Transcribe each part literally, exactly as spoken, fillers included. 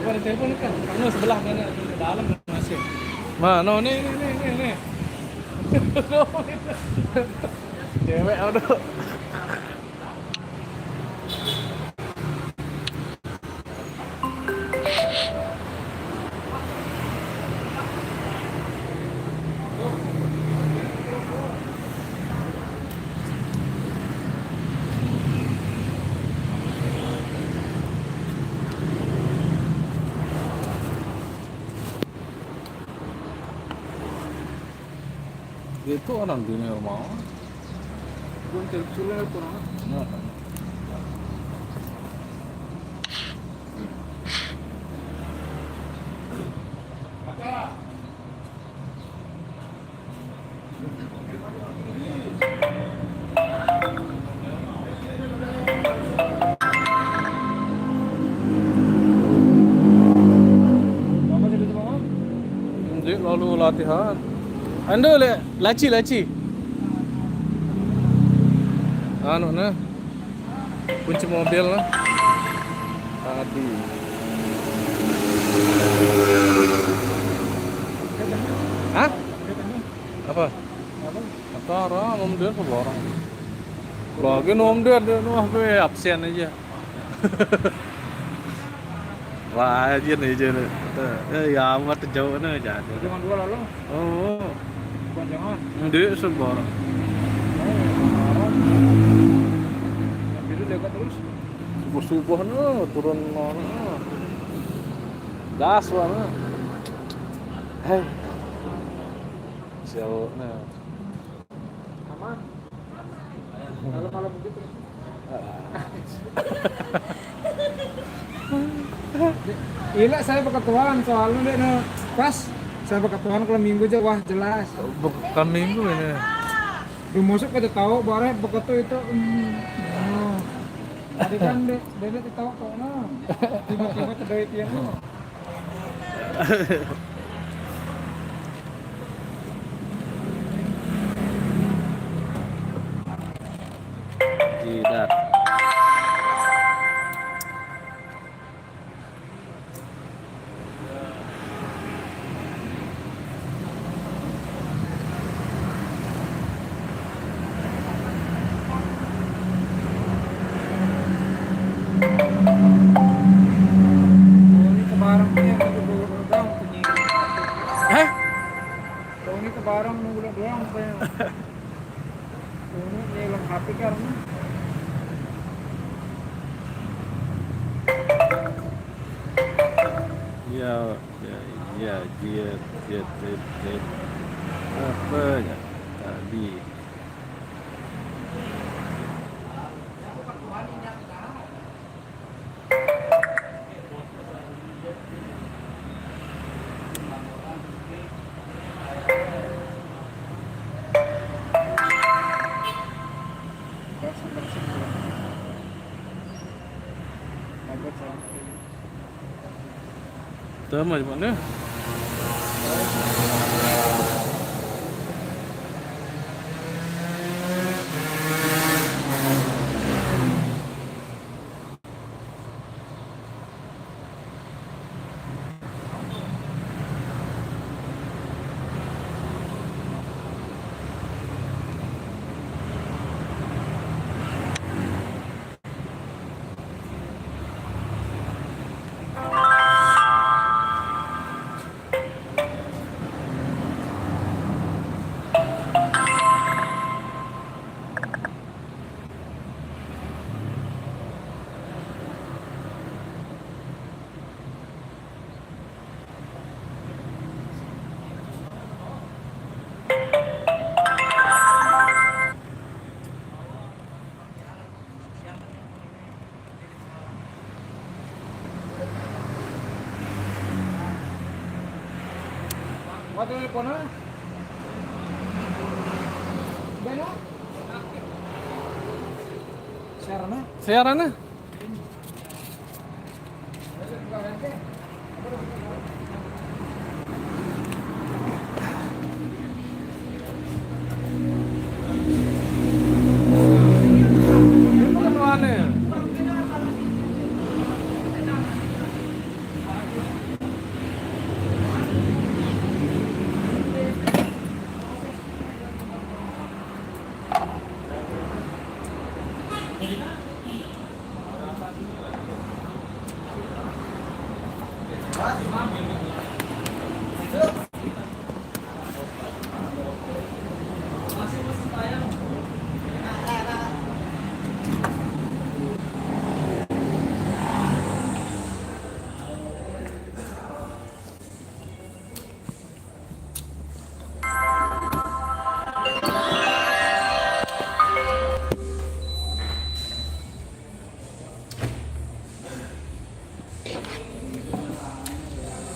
Ada telepon kan? Anu sebelah mana? Dalam masih. Mana? Nih, nih, nih, nih, nih. Cewek, aduh. Itu orang dunia rumah. Bukan cek sulit kurang. Nah. Apa sih itu, Bang? Nanti lalu latihan. Anda le laci, laci. Anu nah. Kunci mobil nah. Tadi. Hah? Apa? Apa? Kata orang, Om Ded apa orang? Lagi Om Ded, dia, wah, be, absen aja. Wah, aja nih, aja nih. Eh, ya, amat jauh nih, jadi. Jangan dua lalu. Oh. Bukan jangan. Dia sebar. Oh, orang. Yang biru dekat terus. Subuh-subuh nih, turun mana? Gas lah, nah. Hei. Sial, nah. Aman. Kalau malam begitu. Ila saya pakai tuan soalnya dia, nah, pas saya pakai tuan kalau minggu aja, wah, jelas. Bukan minggu ini. Udah masuk kita tahu bareh begitu itu. Hmm. Oh. Tadi kan dia, dia tahu kok, nah. Tiba-tiba terdoit dia, nah. Jidat. Ini kebarang punya, udah, udah, udah, punya. Hah? Kau ini kebarang, nunggu doang, kayak. Ini, ini lengkap kan? Ya, ya, ya, dia, dia, dia, dia. Apa ya? Tadi. Tama, di mana? Siaran na?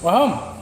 Wahom.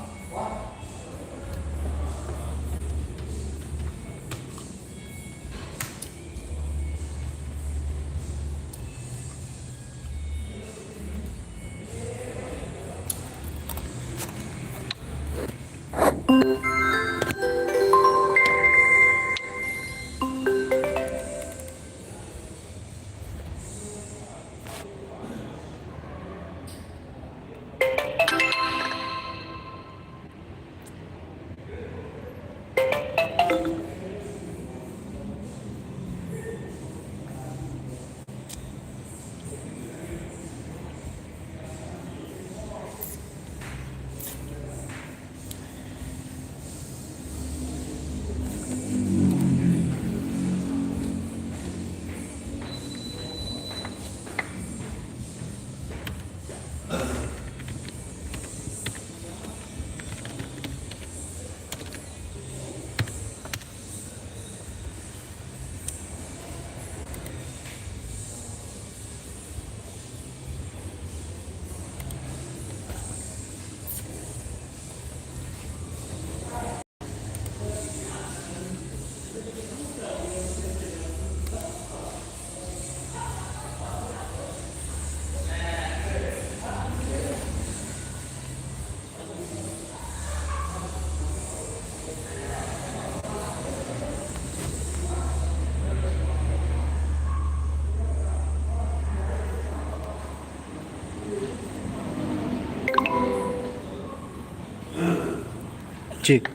Cek.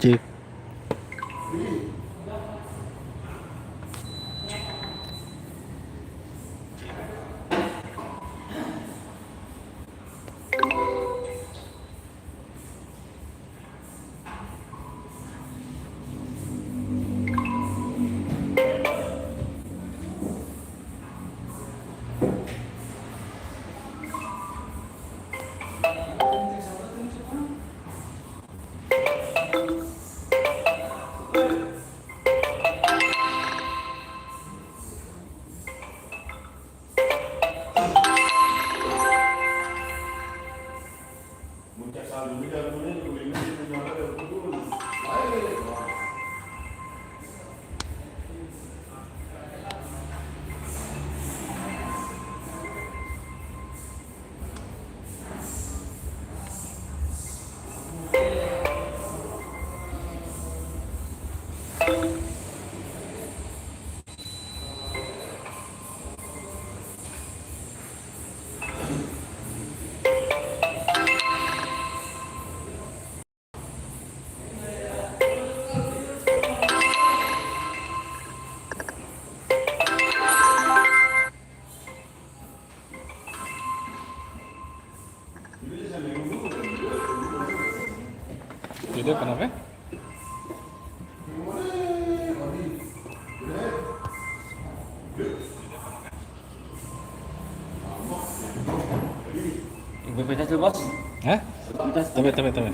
Cek. Jadi kenapa? Ibu pecah tuh, Bos. Hah? Pecah. Tabe, tabe, tabe.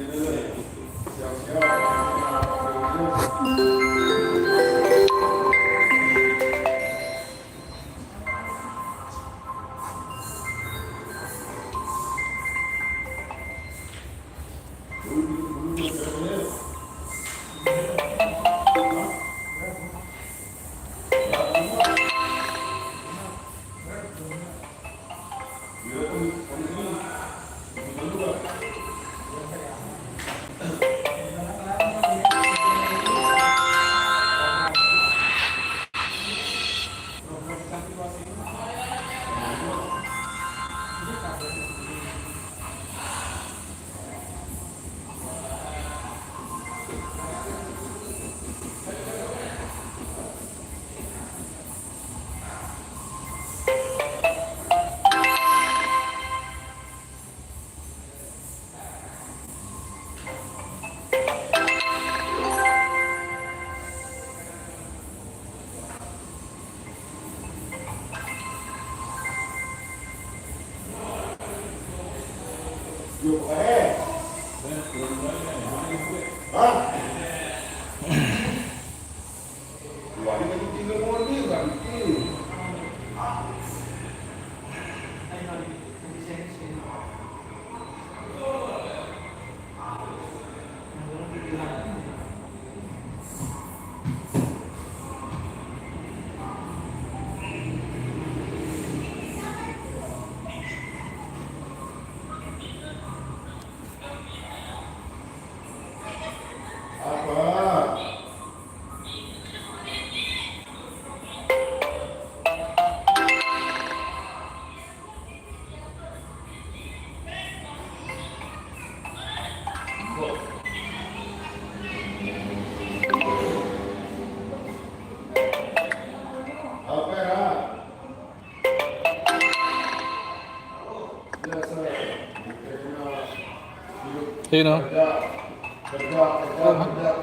Sino?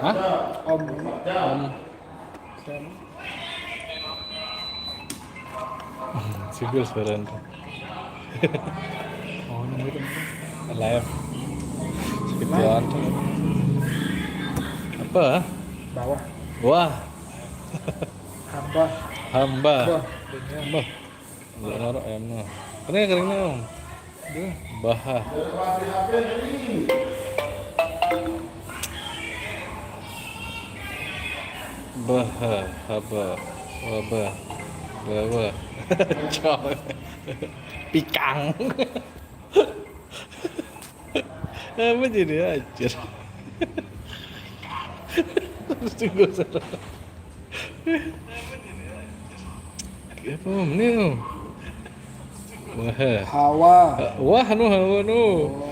Hah? Om. Om. Sigel suara itu. Oh, nunggu itu. Live. Sekian. Apa? Bawah. Wah. Hamba. Hamba. Bah. Bah. Nggak naruh ayamnya. Kering, kering, Om. Dia. Baha. Baha, haba, waba, bawa. Cok. Pikang. Apa jadi ajar? Terus tunggu sana. Apa, Om? Ini, Om. Wah. Hawa. Wah, nu, hawa, nu. Oh.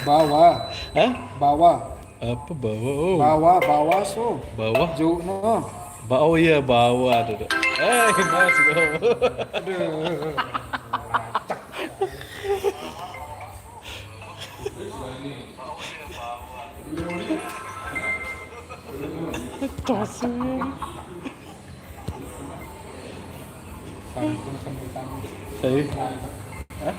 Bawa. Hah? Bawa. Apa bawa? Oh. Bawa, bawa, so. Bawah? Ju, no. Ba-, oh iya, bawa. Aduh, aduh. Eh, mas, bawa. Aduh. Cosok. Saya. Hah?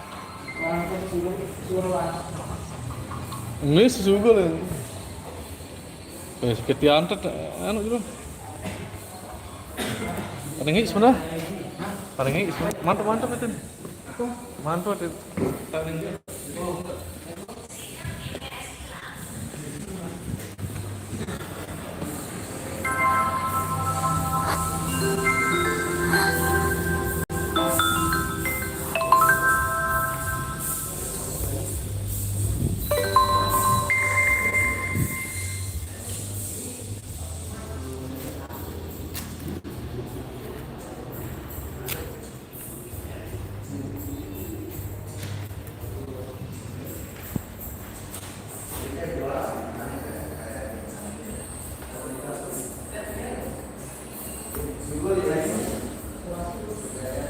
Ini susu gue lah. Eh, seperti antet, anu dulu. Paling sebenarnya. Paling sebenarnya. Mantap, mantap itu. Mantap itu. Paling